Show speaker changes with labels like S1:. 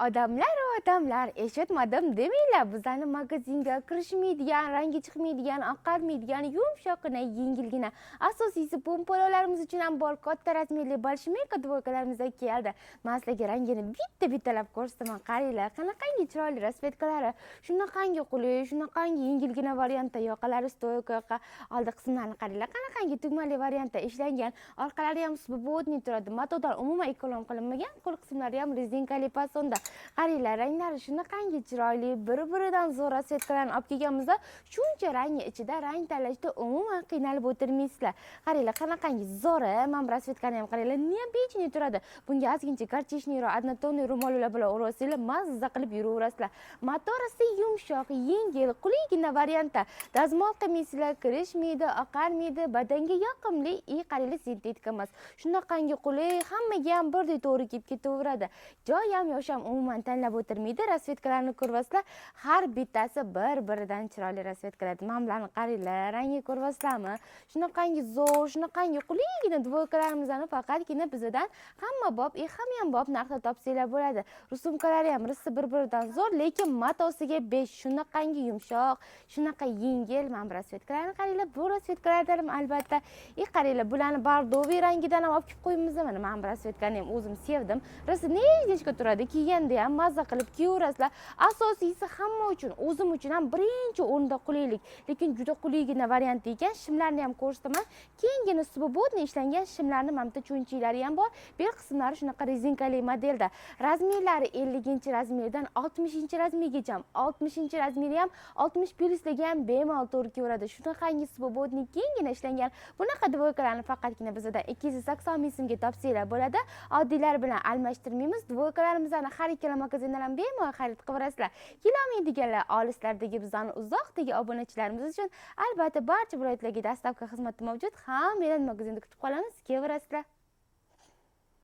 S1: Odamlar, odamlar, eshitmadim demanglar. Bizani magazinga kirishmaydigan, rangi chiqmaydigan, oqarmaydigan, yumshoqqina, yengilgina, asosiysi, pompalolarimiz uchun ham bor katta razmerli большемерка двойка larimiz keldi. Man sizlarga rangini bitta bittalab ko'rsataman. Qaranglar, qanaqangi chiroyli расцветка lari, shunaqangi qulay, shunaqangi yengilgina variantda. Yoqalari стойка yoqa, oldi qismlarini qaranglar, qanaqangi tugmali variantda ishlangan. Orqalari ham свободный turadi, matodan umuman эконом qilinmagan, qo'l qismlari ham rezinkali fasonda. Qaranglar, ranglari shunaqangi chiroyli, bir biridan zo'r расцветка larni olib kelganmiz. Shuncha rangni ichida rang tanlashda umuman qiynalib o'tirmaysizlar. Qaranglar, qanaqangi zo'r. Mana bu расцветка ni ham qaranglar, необычный turadi. Bunga ozgincha горчичный roq однотонный ro'mollar bilan o'rasanglar, mazza qilib yuraverasizlar. Matorasi yumshoq, yengil, qulaygina variantda. Dazmol qilmaysizlar, kirishmaydi, oqarmaydi, badanga yoqimli. И qaranglar, sintetika emas, shunaqangi qulay, hammaga ham birdek to'g'ri kelib ketaveradi. Joy ham, yosh ham umuman tanlab o'tirmaydi. Расцветка larni ko'ryapsizlar, har bittasi bir biridan chiroyli расцветка lar. Mana bularni qaranglar, rangi ko'ryapsizlarmi? Shunaqangi zo'r, shunaqangi qulaygina двойка larimizni faqatgina bizadan hamma bob и hamyonbop narxda topsanglar bo'ladi. Рисунка lari ham rosa bir biridan zo'r, lekin matosiga 5, shunaqangi yumshoq, shunaqa yengil. Mana bu расцветка larni qaranglar, bu расцветка lardan ham albatta. И qaranglar, bularni бордовый rangidan ham olib kelib qo'yibmiz. Mana bu расцветка ni ham o'zim sevdim, rosa нежничка turadi, kiyganda ham mazza qilib kiyaverasizlar. Asosiysi, hamma uchun, o'zim uchun ham birinchi o'rinda qulaylik, lekin juda qulaygina variant ekan. Shimlarni ham ko'rsataman. Keyingina свободный ishlangan shimlarni mana bitta cho'nchiklari ham bor, bel qismlari shunaqa rezinkali modelda. Razmerlari 50-razmerdan 60-razmergacha, 60-razmeri ham 60 plyuslarga ham bemalol to'g'ri kelaveradi. Shunaqangi свободный, kenggina ishlangan bunaqa двойка larni faqatgina bizada 280 000 so'mga topsanglar bo'ladi. Oddiylar bilan almashtirmaymiz. Двойка larimizni har ikkala magazindan ham bemalol xarid qilaverasizlar. Kelolmaydiganlar, olislardagi bizani uzoqdagi obunachilarimiz uchun albatta barcha viloyatlarga доставка xizmati mavjud. Hammanglarni magazinda kutib qolamiz, kelaverasizlar.